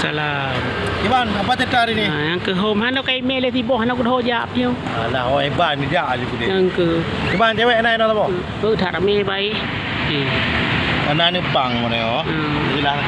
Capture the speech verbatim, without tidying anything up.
Salam. Iban, apa cerita hari ni? Ha, nyang keu hom, hana ka email lé siboh, hana kudroe jak nyoe. Alah, oh, Iban, jak aja kudeh. Nyang keu. Iban, cewek na, na apa? Keu that ramé bae. Hmm. Ana ni pang mana, oh? Hmm. Jelas.